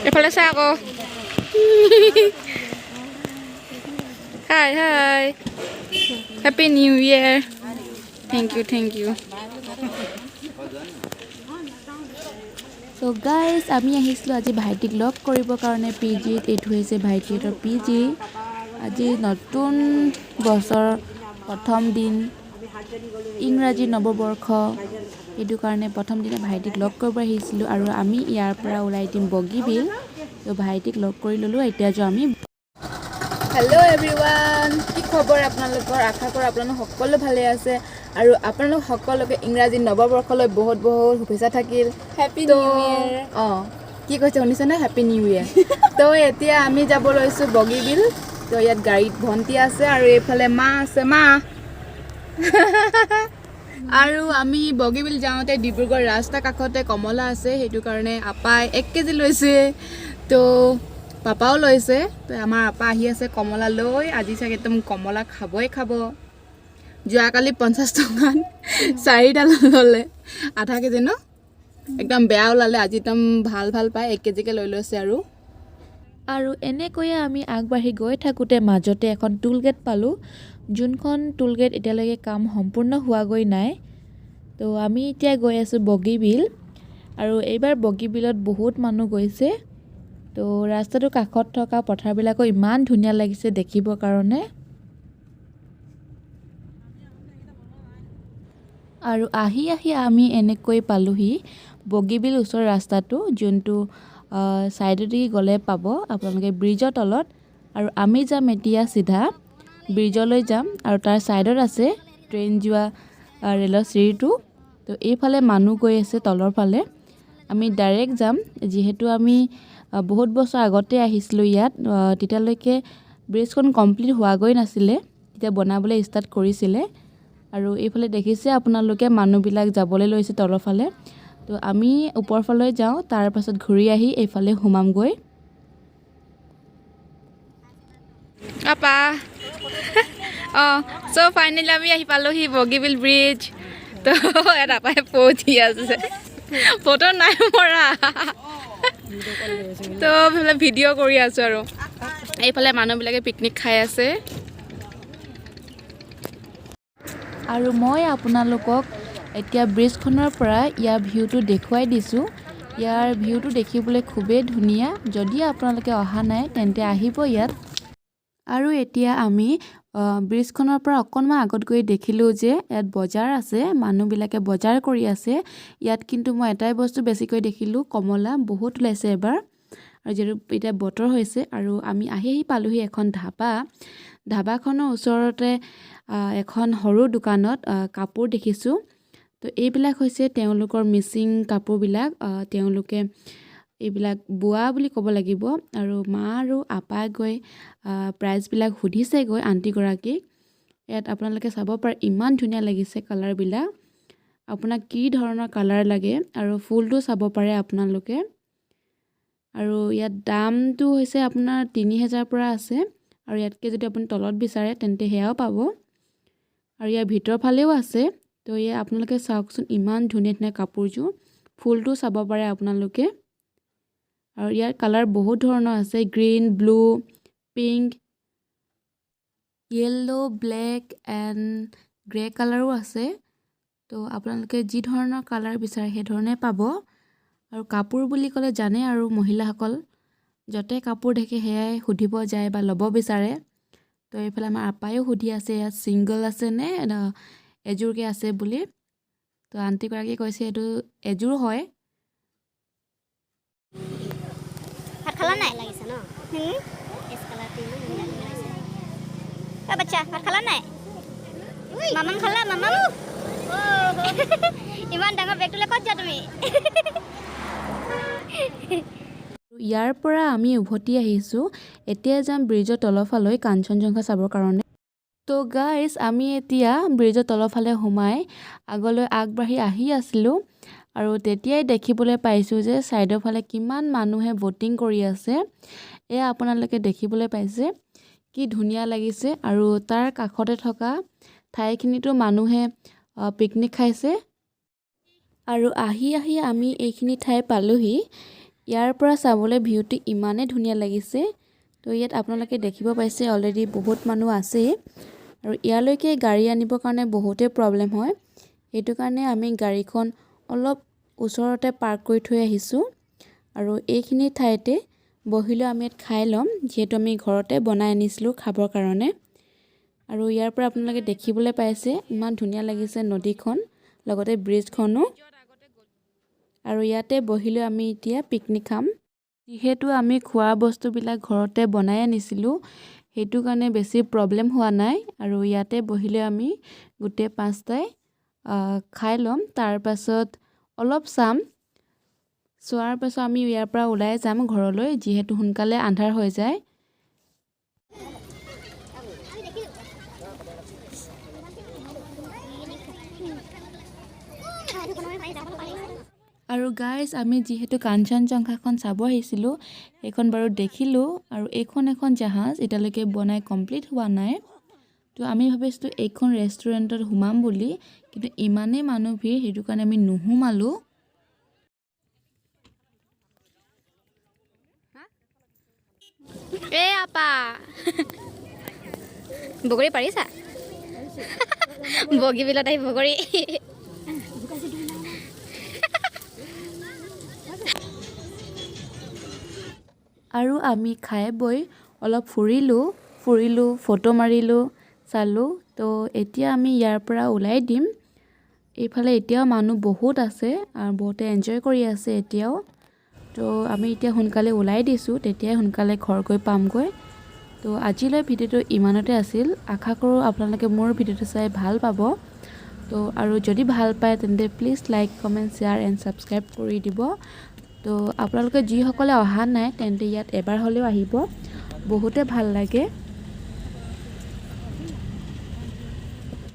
এইফালে চা আকৌ। Hi hi, happy new year. Thank you, thank you. So guys, আমি আহিছিলোঁ আজি ভাইটিক লগ কৰিবৰ কাৰণে পি জিত। এইটো হৈছে ভাইটিহঁতৰ পি জি। আজি নতুন বছৰ প্ৰথম দিন, ইংৰাজী নৱবৰ্ষ। সেইটো কাৰণে প্ৰথম দিনা ভাইটিক লগ কৰিব আহিছিলোঁ আৰু আমি ইয়াৰ পৰা ওলাই দিম বগীবিল। ত' ভাইটিক লগ কৰি ল'লোঁ, এতিয়া যাওঁ আমি। হেল্ল' এভৰিৱান, কি খবৰ আপোনালোকৰ? আশা কৰোঁ আপোনালোক সকলো ভালে আছে আৰু আপোনালোক সকলোকে ইংৰাজী নৱবৰ্ষলৈ বহুত বহুত শুভেচ্ছা থাকিল। হেপী তো নিউ ইয়েৰ। অঁ, কি কৈছে শুনিছেনে? Happy new year. তো এতিয়া আমি যাব লৈছোঁ বগীবিল। তো ইয়াত গাড়ীত ভণ্টি আছে আৰু এইফালে মা আছে, মা। আৰু আমি বগীবিল যাওঁতে ডিব্ৰুগড় ৰাস্তা কাষতে কমলা আছে, সেইটো কাৰণে আপাই 1 কেজি লৈছে, তো পাপাও লৈছে। তো আমাৰ আপা আহি আছে কমলা লৈ। আজি চাগে একদম কমলা খাবই খাব। যোৱাকালি 50 টকাত চাৰিটা ল'লে, আধা কেজি ন, একদম বেয়া ওলালে। আজি একদম ভাল ভাল পাই 1 কেজিকে লৈ লৈছে আৰু। আৰু এনেকৈয়ে আমি আগবাঢ়ি গৈ থাকোঁতে মাজতে এখন টোলগেট পালোঁ, যোনখন টোলগেট এতিয়ালৈকে কাম সম্পূৰ্ণ হোৱাগৈ নাই। তো আমি এতিয়া গৈ আছোঁ বগীবিল আৰু এইবাৰ বগীবিলত বহুত মানুহ গৈছে। তো ৰাস্তাটোৰ কাষত থকা পথাৰবিলাকো ইমান ধুনীয়া লাগিছে দেখিবৰ কাৰণে। আৰু আহি আহি আমি এনেকৈ পালোহি বগীবিল ওচৰৰ ৰাস্তাটো, যোনটো ছাইডেদি গ'লে পাব আপোনালোকে ব্ৰিজৰ তলত। আৰু আমি যাম এতিয়া চিধা ব্ৰিজলৈ যাম আৰু তাৰ ছাইডত আছে ট্ৰেইন যোৱা ৰেলৰ চিৰিটো। তো এইফালে মানুহ গৈ আছে তলৰ ফালে, আমি ডাইৰেক্ট যাম। যিহেতু আমি বহুত বছৰ আগতে আহিছিলোঁ ইয়াত, তেতিয়ালৈকে ব্ৰিজখন কমপ্লিট হোৱাগৈ নাছিলে, তেতিয়া বনাবলৈ ষ্টাৰ্ট কৰিছিলে। আৰু এইফালে দেখিছে আপোনালোকে মানুহবিলাক যাবলৈ লৈছে তলৰ ফালে। তো আমি ওপৰ ফালে যাওঁ, তাৰ পাছত ঘূৰি আহি এইফালে সোমামগৈ। আপা, অঁ, চ' ফাইনেলি আমি আহি পালোহি বগীবিল ব্ৰিজ। তো ইয়াত আপাই পৌজি আছে, ফটো নাই মৰা, তো এইফালে ভিডিঅ' কৰি আছোঁ। আৰু এইফালে মানুহবিলাকে পিকনিক খাই আছে। আৰু মই আপোনালোকক এতিয়া ব্ৰিজখনৰ পৰা ইয়াৰ ভিউটো দেখুৱাই দিছোঁ। ইয়াৰ ভিউটো দেখিবলৈ খুবেই ধুনীয়া। যদি আপোনালোকে অহা নাই, তেন্তে আহিব ইয়াত। আৰু এতিয়া আমি ব্ৰিজখনৰ পৰা অকণমান আগত গৈ দেখিলোঁ যে ইয়াত বজাৰ আছে, মানুহবিলাকে বজাৰ কৰি আছে ইয়াত। কিন্তু মই এটাই বস্তু বেছিকৈ দেখিলোঁ, কমলা বহুত ওলাইছে এবাৰ। আৰু যিহেতু এতিয়া বতৰ হৈছে। আৰু আমি আহি আহি পালোহি এখন ধাবা। ধাবাখনৰ ওচৰতে এখন সৰু দোকানত কাপোৰ দেখিছোঁ। তো এইবিলাক হৈছে তেওঁলোকৰ মিচিং কাপোৰবিলাক, তেওঁলোকে এইবিলাক বোৱা বুলি ক'ব লাগিব। আৰু মা আৰু আপাই গৈ প্ৰাইচবিলাক সুধিছেগৈ আণ্টিগৰাকীক। ইয়াত আপোনালোকে চাব পাৰে, ইমান ধুনীয়া লাগিছে কালাৰবিলাক। আপোনাক কি ধৰণৰ কালাৰ লাগে আৰু ফুলটো চাব পাৰে আপোনালোকে। আৰু ইয়াত দামটো হৈছে আপোনাৰ 3000 পৰা আছে আৰু ইয়াতকৈ যদি আপুনি তলত বিচাৰে, তেন্তে সেয়াও পাব। আৰু ইয়াৰ ভিতৰৰ ফালেও আছে। তো ইয়াত আপোনালোকে চাওকচোন, ইমান ধুনীয়া ধুনীয়া কাপোৰযোৰ, ফুলটো চাব পাৰে আপোনালোকে। আৰু ইয়াৰ কালাৰ বহুত ধৰণৰ আছে, green, blue, pink, yellow, black and grey কালাৰো আছে। তো আপোনালোকে যি ধৰণৰ কালাৰ বিচাৰে, সেইধৰণে পাব। আৰু কাপোৰ বুলি ক'লে জানে আৰু মহিলাসকল য'তে কাপোৰ দেখে সেয়াই সুধিব যায় বা ল'ব বিচাৰে। তো এইফালে আমাৰ আপায়ো সুধি আছে, ইয়াত ছিংগল আছে নে এযোৰকৈ আছে বুলি। তো আণ্টিগৰাকীয়ে কৈছে এইটো এযোৰ হয়। ভাত খালা নাই? লাগিছে ন কালাৰটো ইমান ধুনীয়া লাগিছে। ঐ বাচ্চা, ভাত খালা নাই? মামাম খালা? মামাম, ইমান ডাঙৰ বেগটোলৈ ক'ত যোৱা তুমি? ইয়াৰ পৰা আমি উভতি আহিছোঁ। এতিয়া যাম ব্ৰিজৰ তলৰফালৈ কাঞ্চনজংঘা চাবৰ কাৰণে। তো গাইজ, আমি এতিয়া ব্ৰিজৰ তলৰফালে সোমাই আগলৈ আগবাঢ়ি আহি আছিলোঁ আৰু তেতিয়াই দেখিবলৈ পাইছোঁ যে ছাইডৰ ফালে কিমান মানুহে ব'টিং কৰি আছে। এয়া আপোনালোকে দেখিবলৈ পাইছে, কি ধুনীয়া লাগিছে। আৰু তাৰ কাষতে থকা ঠাইখিনিতো মানুহে পিকনিক খাইছে। আৰু আহি আহি আমি এইখিনি ঠাই পালোহি। ইয়াৰ পৰা চাবলৈ ভিউটো ইমানেই ধুনীয়া লাগিছে। তো ইয়াত আপোনালোকে দেখিব পাইছে, অলৰেডি বহুত মানুহ আছেই আৰু ইয়ালৈকে গাড়ী আনিবৰ কাৰণে বহুতেই প্ৰব্লেম হয়। সেইটো কাৰণে আমি গাড়ীখন অলপ ওচৰতে পাৰ্ক কৰি থৈ আহিছোঁ আৰু এইখিনি ঠাইতে বহি লৈ আমি ইয়াত খাই ল'ম, যিহেতু আমি ঘৰতে বনাই আনিছিলোঁ খাবৰ কাৰণে। আৰু ইয়াৰ পৰা আপোনালোকে দেখিবলৈ পাইছে, ইমান ধুনীয়া লাগিছে নদীখন, লগতে ব্ৰিজখনো। আৰু ইয়াতে বহি লৈ আমি এতিয়া পিকনিক খাম। যিহেতু আমি খোৱা বস্তুবিলাক ঘৰতে বনাই আনিছিলোঁ, সেইটো কাৰণে বেছি প্ৰব্লেম হোৱা নাই। আৰু ইয়াতে বহি লৈ আমি গোটেই পাঁচটাই খাই ল'ম। তাৰপাছত অলপ চাম, চোৱাৰ পাছত আমি ইয়াৰ পৰা ওলাই যাম ঘৰলৈ, যিহেতু সোনকালে আন্ধাৰ হৈ যায়। আৰু গাইজ, আমি যিহেতু কাঞ্চনজংঘাখন চাব আহিছিলোঁ, সেইখন বাৰু দেখিলোঁ। আৰু এইখন এখন জাহাজ, এতিয়ালৈকে বনাই কমপ্লিট হোৱা নাই। তো আমি ভাবিছিলোঁ এইখন ৰেষ্টুৰেণ্টত সোমাম বুলি, কিন্তু ইমানেই মানুহ ভিৰ, সেইটো কাৰণে আমি নোসোমালোঁ। এ আপা, বগৰী পাৰিছা? বগীবিলত আহি বগৰী। আৰু আমি খাই বৈ অলপ ফুৰিলোঁ ফুৰিলোঁ, ফটো মাৰিলোঁ, চালোঁ। তো এতিয়া আমি ইয়াৰ পৰা ওলাই দিম। এইফালে এতিয়াও মানুহ বহুত আছে আৰু বহুতে এনজয় কৰি আছে এতিয়াও। তো আমি এতিয়া সোনকালে ওলাই দিছোঁ, তেতিয়াই সোনকালে ঘৰ গৈ পামগৈ। তো আজিলৈ ভিডিঅ'টো ইমানতে আছিল। আশা কৰোঁ আপোনালোকে মোৰ ভিডিঅ'টো চাই ভাল পাব। তো আৰু যদি ভাল পায়, তেন্তে please like, comment, share and subscribe কৰি দিব। তো আপোনালোকে যিসকলে অহা নাই, তেন্তে ইয়াত এবাৰ হ'লেও আহিব, বহুতে ভাল লাগে।